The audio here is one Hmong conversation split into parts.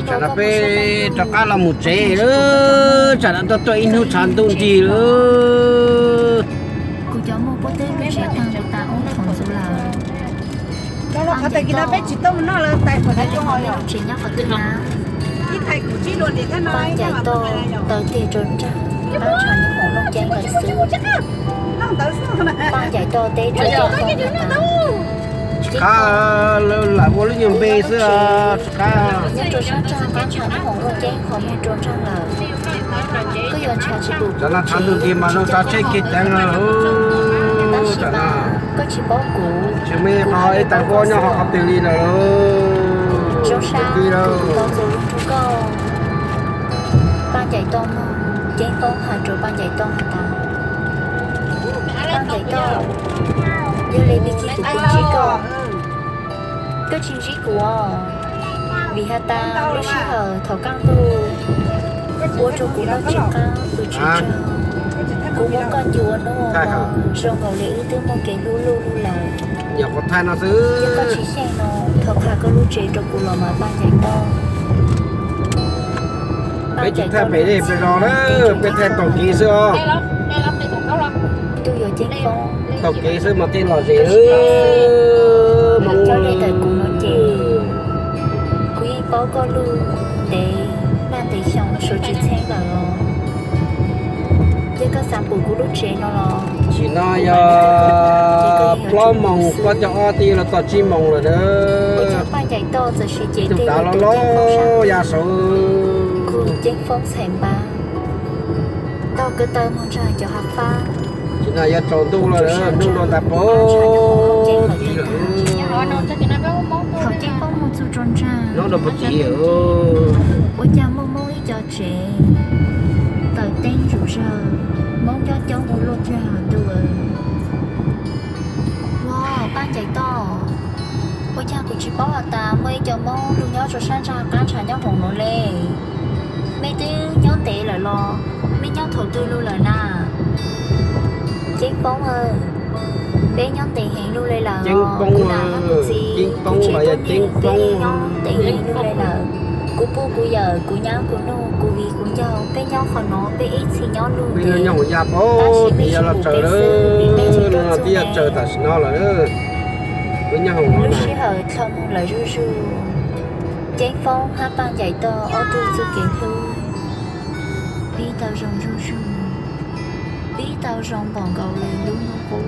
Tsam no peb rov qab los mus tsev, tsam no tuaj tuaj ib hnub tshav ntuj nti lawm. Kuv cov muaj puab teb lub tsev tag kuv tas ub thaum ntxov lawm. Paj Ncaim Toj, lub tsev nyob qhov twg na? Paj Ncaim Toj taw tes rau nrag, qab tshav nyob hoom looj ceeb lawm xwb. Paj Ncaim Toj teb rau Ceeb Foob tas. Tsis qab, lam ua lub nyuag npe xwb, tsis qab. Nyob rau sab nrag qab tshav nyob hoom looj ceeb qhov muag rau nrag lawm. Koj yuav ntshav tsis pum, tsam no tshav ntuj nti mas zoo tsav tsheb kiag ceev lawm. Tab sis mas koj tsis paub kuv, tsis muaj ib qho ib tag huab nyob hauv qhov twg li lawm. Zoo sab kuv tau txuas lus nrog koj. Paj Ncaim Toj mog, Ceeb Foob hais rau Paj Ncaim Toj hais tias, Paj Ncaim Toj, yog li pig kig kuv tsis ntsib koj, koj tsis ntsib kuv os, vim has tas lub sij hawm thaum kaj ntug ua rau kuv noj tsis qab pw tsis tsaug. Kuv muab koj ncu ua hnub ua hmo, zoo nkaus li wb twb muaj kev hlub luj luj lawm. Yog koj tsis xyeej no, thov qha koj lub tsev rau kuv los mas Paj Ncaim Toj. Peb tsis thaij pem dej pem zos na, peb thaij taug kev xwb os. Tus yuav Ceeb Foob taug kev xwb mas tej lom zem. Coj li ntawm kuv no ces kuv yeej paub koj lub ntev laj ntev xyoo suav tsis txheeb lawm os. Yog koj xav pum kuv lub tsev no los, tsim no yog plaub moos plaub caug ob twb yuav los txog tsib moos lawm na. Tus dav loj loj ya saud. Kuv Ceeb Foob txhais npab, ntaug ko taw mus ntsag cov hav fab. Tsim no yog tsaus ntuj lawm, hnub no ntas pov tid lawm. Thaum Ceeb Foob mus txug rau ntsag, hnub no pov tid, ua cas muaj Hmoob ib co tsev taws teb ntsuj zag, Hmoob ncob coob ua luaj ntsuj ntuj. Ua, Paj Ncaim Toj, ua cas kuv tsis paub has tas muaj ib co Hmoob lug nyob rau sab ntsag qab ntshav nyob hoom no le? Mej twb nyob ntev lawm los mej nyob thaum twg lug lawm na? Ceeb Foob aw, peb nyob ntev heev lug le lawm os. Kuv nam hab kuv txiv, kuv tsev tuab neeg twb nyob ntev heev lug le lawm. Kuv puj kuv yawm, kuv nyab kuv nug, kuv viv kuv ncaus, peb nyob qhov no peb ib txhis nyob lug ntev, tab sis peb tsis pum peb xwb vim peb tsis tuaj txug ne. Lub sij hawm dlhau moog lawm zuj zug, Ceeb Foob hab Paj Ncaim Toj ob tug txuj kev hlub pib tau zoo zuj zug, pib tau zoo npaum nkaus le lub hnub qub,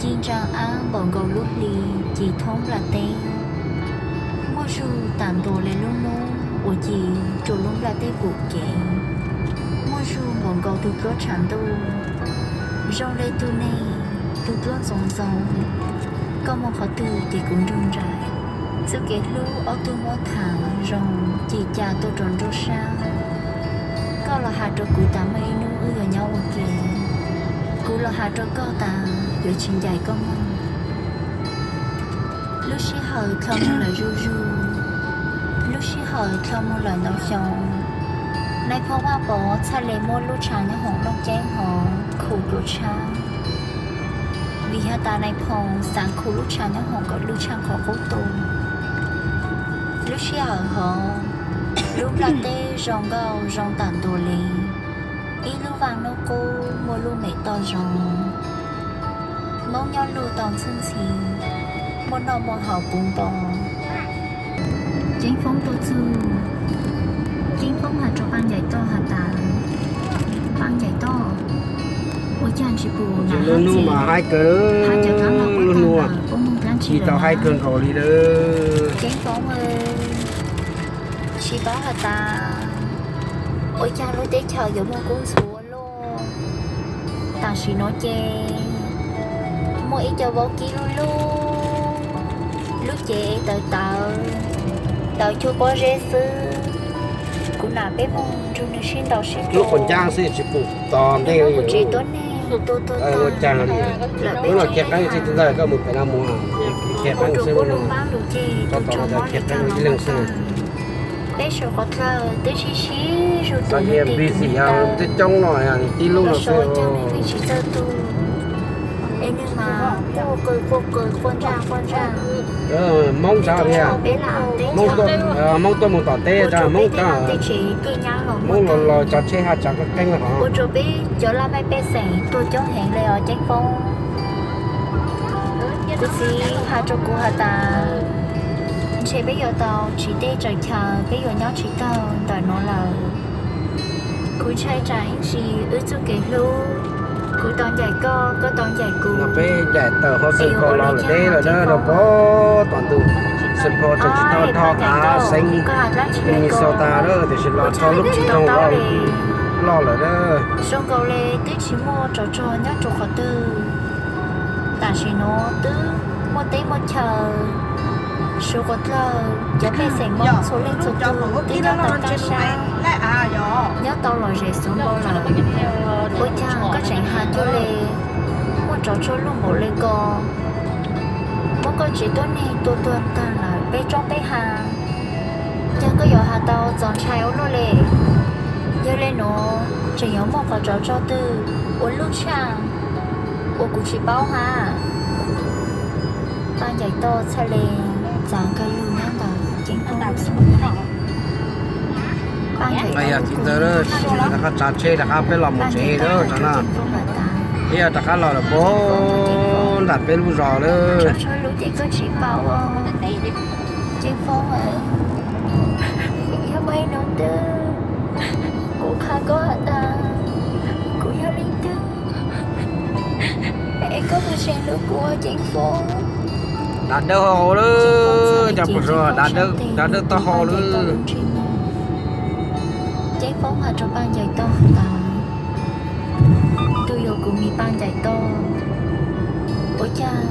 ci ntsaa ab npaum nkaus lub hli ci thoob nplaj teb. Muaj zug tas ntua le lub hnub uas ci rua lub nplaj teb pum kev. Muaj zug npaum nkaus tug dluab tshav ntuj, zoo le tug neeg tug dluab ntxoov ntxoo. Koj moog qhov twg ces kuv nrug nraim. Txuj kev hlub ob tug muab tham zoo ci ca tuaj rua nruab sab. Koj los has rua kuv tas muaj ib hnub wb yuav nyob ua ke. Kuv los has rua koj tas yuav tsis ncaim koj moog. Lub sij hawm dlhau moog lawm zuj zug, lub sij hawm dlhau moog lawm ntau xyoo. Nais phoo Vaj Pov txhaj le muab lub tshav nyob hoom Looj Ceeb hov khu dua tshab, vim has tas nais phoo xaav khu lub tshav nyob hoom kom lwj tshaj qhov qub tu. Lub sij hawm hov, lub nplaj teb zoo nkauj zoo tam ntua le. Ib lub vaaj nub qub muaj lub mem toj zoo, Moob nyob luj tau ntxhwb ntxhi, muaj noj muaj haus puv npo. Ceeb Foob tuaj txug, Ceeb Foob has rua Paaj Ncaim Toj has tas, Paaj Ncaim Toj, ua caag tsis pum nam hab txiv, hab cov dlaab lug puab taag lawm, puab moog dlaab tsi lawm na? Ceeb Foob, tsis paub has tas ua caag lub teb chaws yuav muaj kub ntxhuv ua luaj. Tam sim nuav ces muaj ib co vaub kib lub lub, lub cev tawv tawv, tawv cuag pob zeb xwb. Kuv nam peb moog nrug nwg sib ntaus sib tua, lub quas ncab xwb tsis pum tos ntej li. Kuv tsev tuab neeg tua tuag taag lawm, peb tseem ua rua lub npab lug ceg, ua rua puab lub npab lug ceg, tua tso mob le caag los muaj taag. Peb sau qhov dlawg twb sib sib zug tus nwg ti tus nwg taw, los sau ua caag nwg pheej tsis txawj tu. Mas quaj qw quaj qw quaj ntsaj quaj ntsaj. Hmoob tsav thiab, Hmoob tuaj mus tom teb tsav, Hmoob tsav, Hmoob los los tsav tsheb haj tsav qeeb qeeb los. Ua rau peb cov laj mej pej xeem tuag coob heev li os Ceeb Foob. Kuv txiv hais rau kuv has tas, ntshe peb yuav tau tsiv teb tsaws chaw, peb yuav nyob tsis tau ntawm no lawm. Kuv ntshai tsam ib ntsis wb txoj kev hlub, kuv tau ncaim koj, koj tau ncaim kuv. Peb ncaim tawm hauv Saint Paul los lawm deb lawm na, rau pem tom ntug Saint Paul tseem tsis tau dhau av xeev Minnesota na, tiam sis los txog lub tsis toog loj lawm na. Zoo nkaus li twb tsis muaj tsov rog nyob rau qhov twg. Tam sim no twb muaj teb muaj chaw, suav quav dlawg, cov pej xeem Hmoob txhua leej txhua tus twb nyob tau kaj sab, nyob tau lom zem xwb npau lawm. Ua cas koj tseem hais cuag li muaj tsov rog luaj npaum li ko, muab koj tsev tuab neeg tua tuag tag lawm peb roob peb hav, cas koj yuav hais tau txaus ntshai ua luaj li. Yog li nuav tseem yuav muaj qhov tsov rog twg ua luaj tshaj uas kuv tsis paub hab. Paj Ncaim Toj txhaj le txav kawg lug nyob ntawm Ceeb Foob lub xub ntiag. Paj Ncaim Toj lub kua muag rov qab tsav tsheb rov qab peb los mus tsev lawm no. Peb yog rov qab los lawm puag nram peb lub zos lawm. Tsov rog lub ces koj tsis paub. Ceeb Foob, yog muaj ib hnub twg kuv qha koj has tas kuv yog leej twg es koj puas tseem hlub kuv, Ceeb Foob? Dav dawb hau lawm, cas puas suav dav dawb taub hau lawm. Ceeb Foob has rua Paj Ncaim Toj tas, tus yog kuv mi Paj Ncaim Toj, ua cas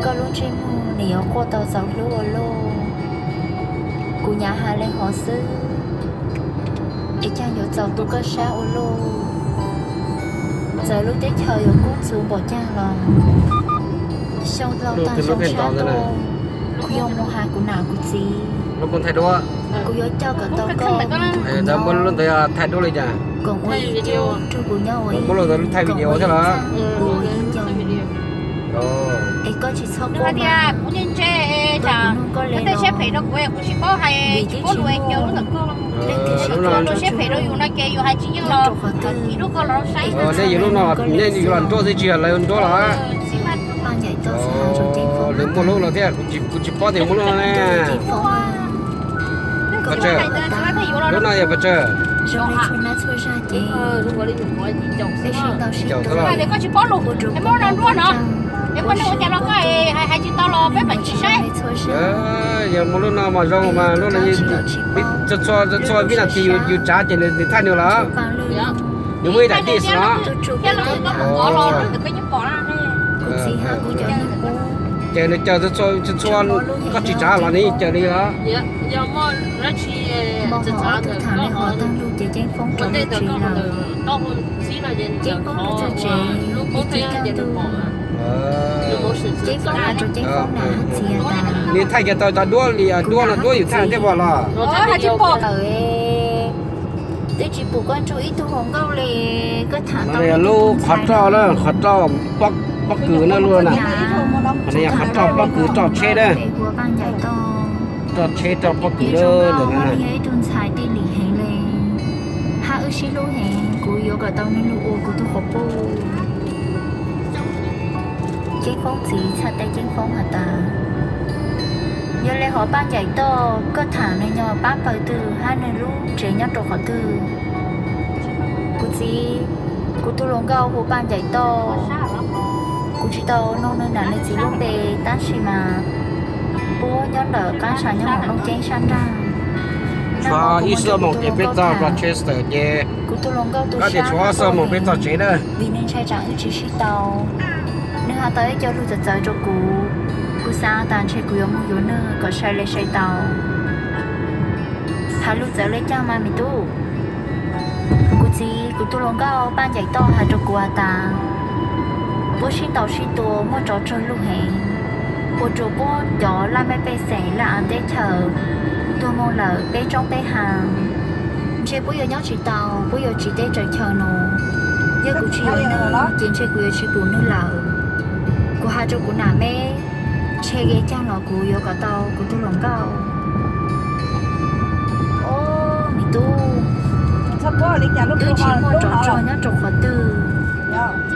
koj lub ntsej muag nim yuav quaj tau txaus hlub ua luaj? Kuv nyam has le hov xwb, es cas yuav txaus tu koj sab ua luaj? Txawm lub teb chaws yuav kub ntxhuv npaum cas los, xyoo laus tag xyoo tshab tuaj, kuv yuav mus has kuv nam kuv txiv, kuv yuav coj kom tau koj, kom ua ib cuab nrug kuv nyob ua ib, kom ua ib txhab, es koj tsis txhob quaj mas, koj kuv nug koj le los, vim twb tsis muaj leej twg sib tw nyob rau qhov twg, es koj txhob quaj mas. Paj Ncaim Toj txhaj has rau Ceeb Foob, lawv muaj lub no thiab, kuv tsis paub tias muaj lub no ne. Pov Tsawg, lub no yog Pov Tsawg. Zoo li txhua nab txhua zag ces peb sib ntaus sib tua, ua rau koj tau koj tsaug, ua si koj tsaug, me ntsis zoo li txhua zag, yog muaj lub no mas zoo mas lub no txhua txhua vib nas this yus tsav ces nws thaij nws lawm. Nws muaj ib daim dij xwb no. Kuv txiv hab kuv cov nyuj qub, ces nws caw txhua txhua, koj tsis tsav los nws caw li os. Npau hauv ob tug tham le hov tag lug ces Ceeb Foob rov lug tsev lawm. Ceeb Foob lug txog tsev, ib txhia caij ntuj, Ceeb Foob has rau Ceeb Foob nam hab txiv tas, nws thaij kiag tau cov duab li, duab no duab yus thaij thiab pom los? Tawm, twb tsis pum koj nrug ib tug hluas nkauj li, koj tham tau lub qhov roj na, qhov roj pob kws na lub na, qhov roj pob kws roj tsheb na. Roj tsheb roj pob kws na, ntawm no na. Ib tug ntxhais tij lim heev li, hab wb sib hlub heev, kuv yuav kom tau nws lug ua kuv tug quas puj. Ceeb Foob txiv txhaj teb Ceeb Foob has tas, yog le hov Paj Ncaim Toj, koj tham nws nyob pab pawg twg hab nws lub tsev nyob rau qhov twg? Kuv txiv, kuv tug hluas nkauj hu Paj Ncaim Toj. Kuv tsis tau nug nws nam nws txiv lub npe, tab sis mas puab nyob ntawm qab ntsha nyob hauv Looj Ceeb sab nraag. Tshuav ib xuab moos ces peb txog Rochester ces, kuv tug hluas nkauj tu sab hab quaj heev, vim nws ntshai tsam wb tsis sib tau. Nws has tau ib co lug txawv txawv rau kuv, kuv xaav tas ntshe kuv yuav moog yuav nwg kom sai le sai tau. Has lug txawv le caag mas me tub? Kuv txiv, kuv tug hluas nkauj Paj Ncaim Toj has rau kuv has tas, puab sib ntaus sib tua muaj tsov rog lug heev, ua rua puab cov laj mej pej xeem laj av teb chaws tuag moog lawm peb roob peb hav. Ntshe puab yuav nyob tsis tau, puab yuav tsiv teb tsaws chaw nuav. Yog kuv tsis yuav nws ces ntshe kuv yuav tsis pum nws lawm. Kuv hais rau kuv nam me, ntshe kev cag los kuv yuav kom tau kuv tus hluas nkauj. Ob, me tub, twb tsis muaj tsov rog nyob rau qhov twg,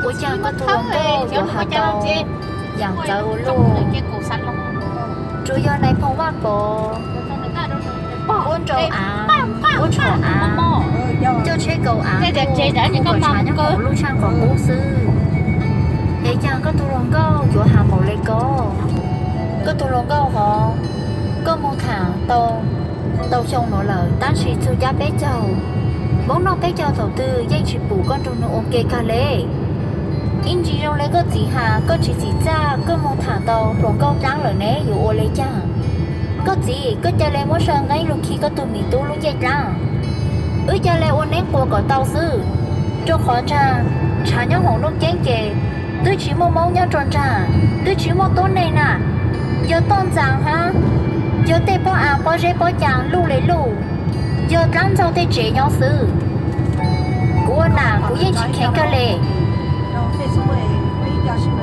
ua cas koj tus hluas nkauj yuav hais tau yam ntxawv ua luaj? Tsuas yog nais phoo Vaj Pov puab nrau av, puab tshov av, coj tsheb kaus av tuaj, kuj kom tshav nyob hauv lub tshaaj qhov qub xwb. Es cas koj tus hluas nkauj yuav hais npaum le ko? Koj tus hluas nkauj hov, koj moog tham tau tau xyoo nuav lawm, tab sis txug cab peb caug, Hmoob noj peb caug thaum twg yeej tsis pum koj nrug nws ua ke kag le. Ib ntsis zoo le koj txiv has, koj tsis txim txaj, koj moog tham tau hluas nkauj dlaab lawm ne yuav ua le caag? Koj txiv, koj ca le muab saw nqeeb lug khi koj tug miv tub lub ncej dlaab. Wb ca le ua neeb quas kom tau xwb, rau qhov nraag tshav nyob hoom Looj Ceeb ces twb tsis muaj Moob nyob rau nraag, twb tsis muaj tuab neeg na. Yog toj ntxas hab, yog tej pob av pob zeb pob caa luj le luj, yog dlaab ntxaug tej tsev nyob xwb. Kuv ua nam kuv yeej tsis kheev kag le.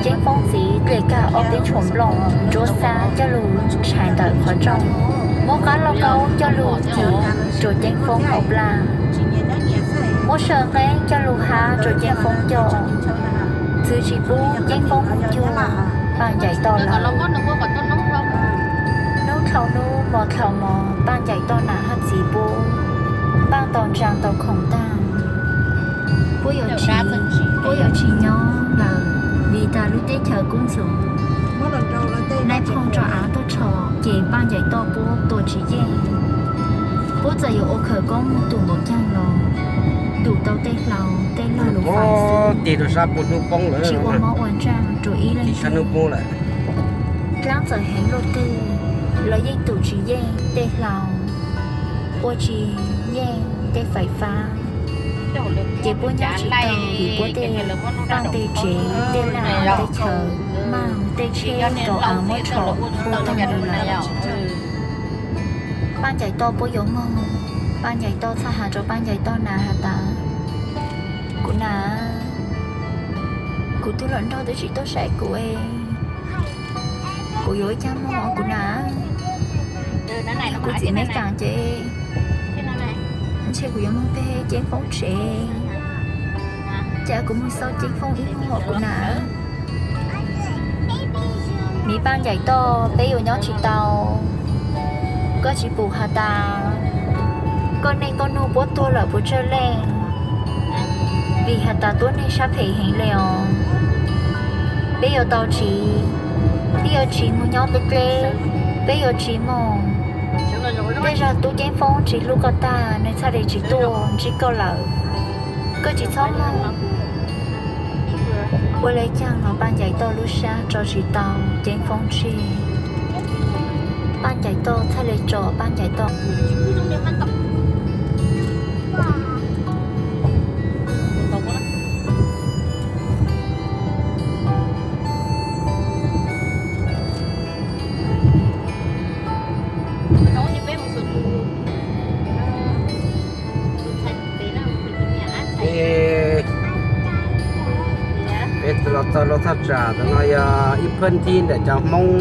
Ceeb Foob txiv dle kag ob peb tshuam nplooj ntsuab xab coj lug tshais ntawm qhov rooj, muab qaab lauj kaub coj lug cim rua Ceeb Foob hauv plag, muab saw nqeeb coj lug hab rua Ceeb Foob coj, txwv tsis pub Ceeb Foob moog cuag Paaj Ncaim Toj lawm. Nub dlhau nub, mo dlhau mo, Paaj Ncaim Toj nam hab txiv puab npaaj tau ntsaa tau khoom taag. Puab yuav tsis, puab yuav tsis nyob lawm vim tas lub teb chaws kub ntxhuv. Nais phoo rau av tuaj rho, ces Paaj Ncaim Toj puab tua tsis yeej. Puab txawm yuav ua khawv koob moog tum npaum caag los tum tau tej hlau tej log lug fais xwb, tsis ua mob ua ntsaj rua ib leej twg. Dlaab txawm heev luaj twg los yeej tum tsis yeej tej hlau, ua tsis yeej tej fais fab. Ces puab nyob tsis tau vim puab tej paaj tej tsev, tej laj tej chaw, maaj tej tsheb kaus av muab rho puag taag lawm. Paaj Ncaim Toj puab yuav moog, Paaj Ncaim Toj txhaj has rua Paaj Ncaim Toj nam has tas, kuv nam, kuv tug hluas nraug twb tsis tuaj saib kuv, kuv yuav ua caag moog kuv nam? Yog kuv txiv meb kaam ces ntshe kuv yuav moog peg Ceeb Foob tsev, ces kuv moog xauj Ceeb Foob ib moog kuv nam. Miv Paaj Ncaim Toj, peb yuav nyob tsis tau. Koj tsis pum has tas koj neej koj nub puab tuag lawm puas tsawg leej? Vim has tas tuab neeg sab phem heev le os. Peb yuav tau tsiv, peb yuav tsiv moog nyob dleb dleb, peb yuav tsiv moog. Tej zag tub Ceeb Foob tsis hlub koj tag, nwg txhaj le tsis tuaj ntsib koj lawm. Koj tsis txhob moog. Ua le caag los Paaj Ncaim Toj lub sab tso tsis tau Ceeb Foob tseg. Paaj Ncaim Toj txhaj le tso Paaj Ncaim Toj. Peb los txog lub thaj tsam ntawm no yog ib phab ntxhib ntawm cov Hmoob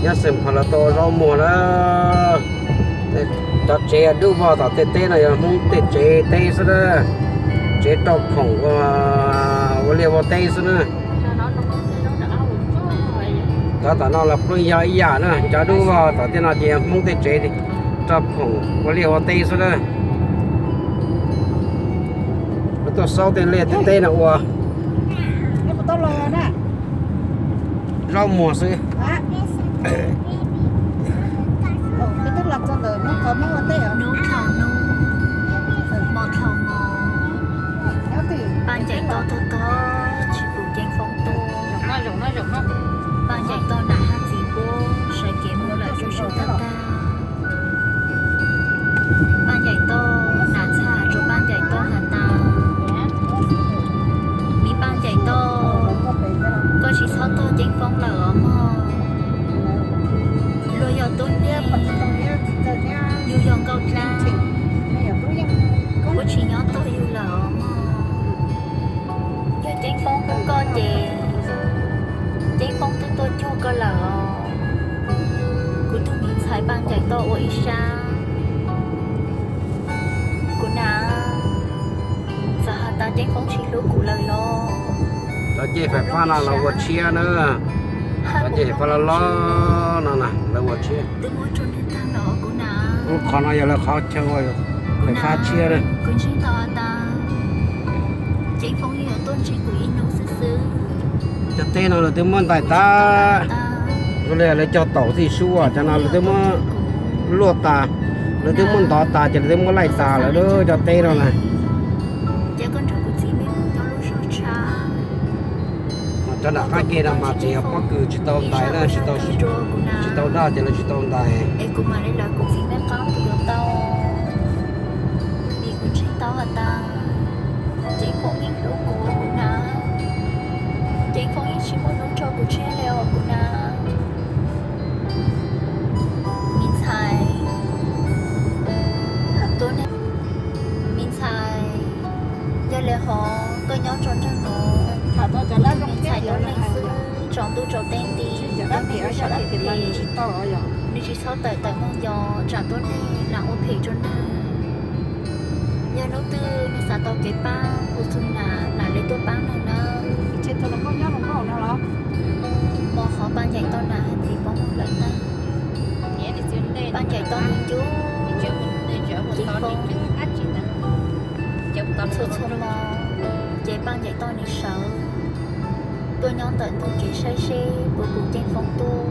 nyob Xeem Phas Las Tau ua zaub muag na. Cov tsev dub vog tom tej teb no yog Hmoob tej tsev teb xwb na. Tsev rau khoom ua liaj ua teb xwb na. Cov tom no los pheej yog ib yam na, cov dub vog tom tej no ces yog Hmoob tej tsev rau khoom ua liaj ua teb xwb na. Lawv tuaj saub tej liaj tej teb no ua zaub muag xwb. Hnub dhau hnub, hmo dhau hmo, Paaj Ncaim Toj tog tog tsis pum Ceeb Foob tuaj. Paaj Ncaim Toj nam hab txiv puab sawv kev moog lawm zuj zus tag tag. Paaj Ncaim Toj nam txhaj has rua Paaj Ncaim Toj has tas, miv Paaj Ncaim Toj, koj tsis txhob tog Ceeb Foob lawm os mog. Koj ces Ceeb Foob twb tuaj cuag koj lawm os. Kuv tus me ntxhais Paj Ncaim Toj ua ib sab. Kuv na, txawm has tas Ceeb Foob tsis hlub kuv lawm los, cov ncej fais fab no los ua tshiab na. Cov ncej fais fab loj loj no na lawv ua tshiab. Lub qhov no yog lawv qhov chaw ua fais fab tshiab na. Cov teb no lawv twb muab ntais tas, zoo li lawv cog taum txij sub, cov no lawv twb muab luaj tas, lawv twb muab ntov tas ces lawv twb muab laij tas lawm cov teb no na. Cov nram qab ke no mas tsis yog pob kws tsis tau ntais na, tsis tau daj ces lawv tsis tau ntais. Ceeb Foob yeej hlub kuv na, Ceeb Foob yeej tsis muaj hnub tso kuv tseg li os kuv na. Me ntxhais, me ntxhais, yog li hov koj nyob tso nrog kuv, me ntxhais tuab neeg xwb, tsaus ntuj tsaus teb nti, nws tsis txhob tawm tawm moog yos tsam tuab neeg lam ua phem rua nwg. Yog hnub twg nwg xav tau kev paab ua txug nam, nam le tuaj paab nwg nawb. Hmo qhov Paj Ncaim Toj nam hab txiv poob moog lawm ntag. Paj Ncaim Toj ncu ncu Ceeb Foob. Txhua txhua hmo ces Paj Ncaim Toj nwg sawv tuaj nyob ntawm ntug kev saib seb puas pum Ceeb Foob tuaj.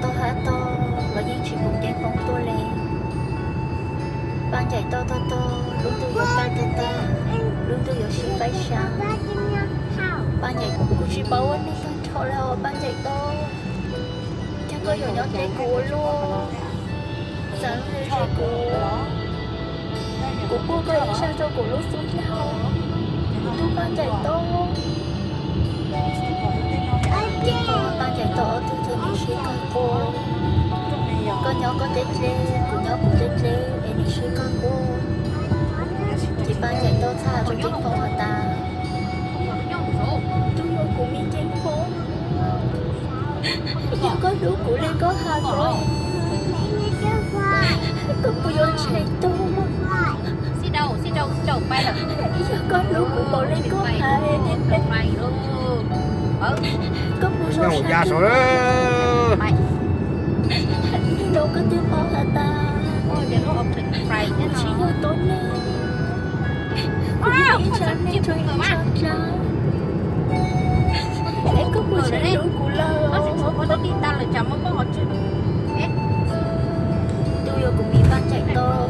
Tog hab tog los yeej tsis pum Ceeb Foob tuaj le. Paj Ncaim Toj tog tog, lub ntuj yuav kaj tag tag, lub ntuj yuav sib faib sab. Paj Ncaim, kuv tsis paub ua neeg tag nrho le os Paj Ncaim Toj. Yog koj yuav nyob dleb kuv ua luaj, xav lub ntsej kuv, kuv puag koj ib sab rau kuv lub xub hlab. Tub Paj Ncaim Toj, Paj Ncaim Toj ob tug ces nws sib kawg quaj. Koj nyob koj dleb dleb, kuv nyob kuv dleb dleb es nws sib kawg quaj. Ces Paj Ncaim Toj txhaj rau Ceeb Foob has tas, tub yuav kuv me Ceeb Foob, yog koj hlub kuv le koj has koj, koj puas yuav ntshe tug, yog koj hlub kuv npaum le koj has, koj puas zoo sab, nug los koj twb paub has tas kuv tsis yog tuab neeg, kuv yog ib tsav neeg rua ib tsav dlaab. Es koj puas tseem hlub kuv lawm? Tub yuav kuv me Paj Ncaim Toj,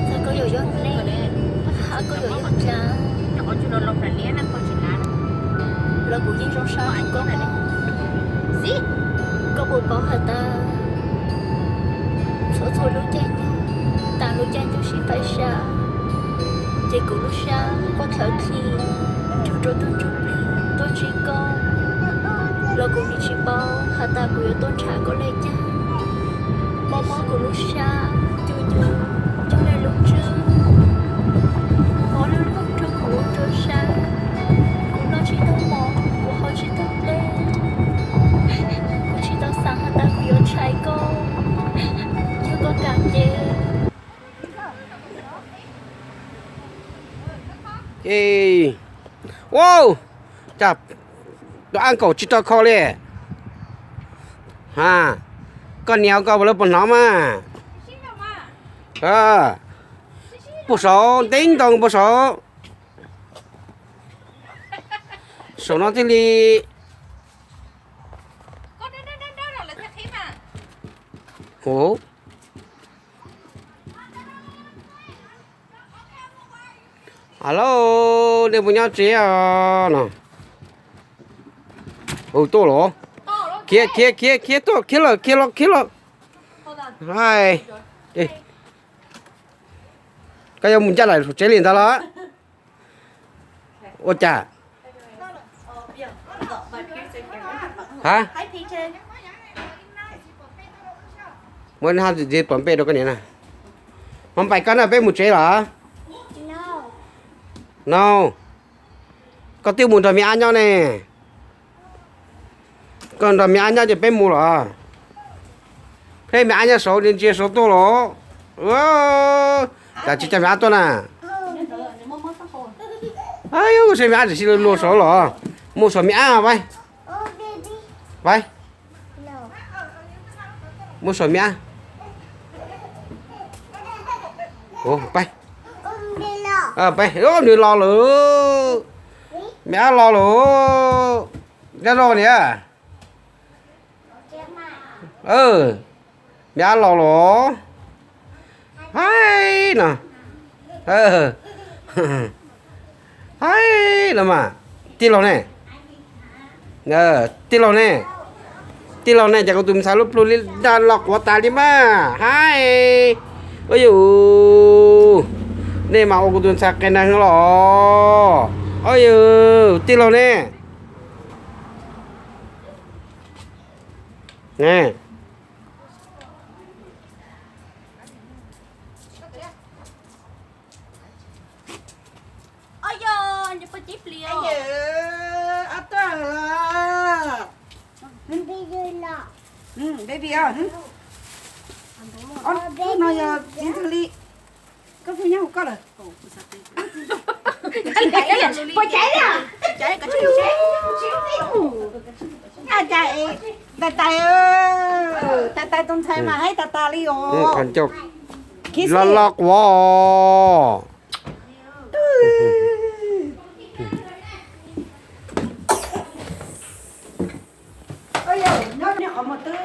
txawm koj yuav yog neeg, hab koj yuav yog dlaab los kuv yeej zoo sab rua koj. Koj puas paub has tas txhua txhua lub caij nyoog, taag lub caij ntuj sib faib sab, ces kuv lub sab quaj tawv dli, nrug rua tug ntsuj plig tuaj ntsib koj, los kuv yeej tsis paub has tas kuv yuav tuaj nrhav koj le caag. Mob mob kuv lub sab, ncu ncu cuag le lub ntswg, mob lug lug rua kuv rua sab. Kuv noj tsis tau mov, kuv haus tsis tau dlej, kuv tsis tau xaav has tas kuv yuav ntshai koj, yog koj kam ces. Ua cas tus ab kaum tsis rau kho li? Ha, koj niam koj puas lawv puas hnov mas? Puag saum, ntev ntau puag saum. Saum no thiaj li. Hu. Alo, nej puas nyob tsev os no? Hu tuaj los. Khiav khiav khiav khiav tuaj, khiav lawm khiav los khiav los. Hais, koj yuav mus ncaj lawm tsev li ntawd los? Ua cas? Ha, muab hab ntxiv pov npej rau koj niam na. Hmo npaim koj na, peb mus tsev los? No. Koj twb mus nrog me ab nyob ne. Koj nrog me ab nyob ces peb mus los. Peb me ab nyob saud, ntsia saud tuaj los. Cas tsis coj me ab tuaj na? Saib me ab tsis luag saud los. Mus saum me ab, pab. Pab. Mus saum me ab. Pab. Pab, nws los lawm. Me ab los lawm. Nyob zoo niam. Me ab los lawm. Haib no. Haib no mas. Tij laug ne? Tij laug ne? Tij laug ne, cas kuv tus ntxhais lub plhu li daj los quav tas li mas. Haib. Ua yus, nej mas ua kuv tus ntxhais qias neeg los. Ua yus, tij laug ne? Baby, no yog Txiv Ntxawg Lis. Koj pheej nyob hauv koj lawm. Tais tais, tais tais tus ntxhais mas haib tas tas li os. Los los quav. Nyob qhov muag twb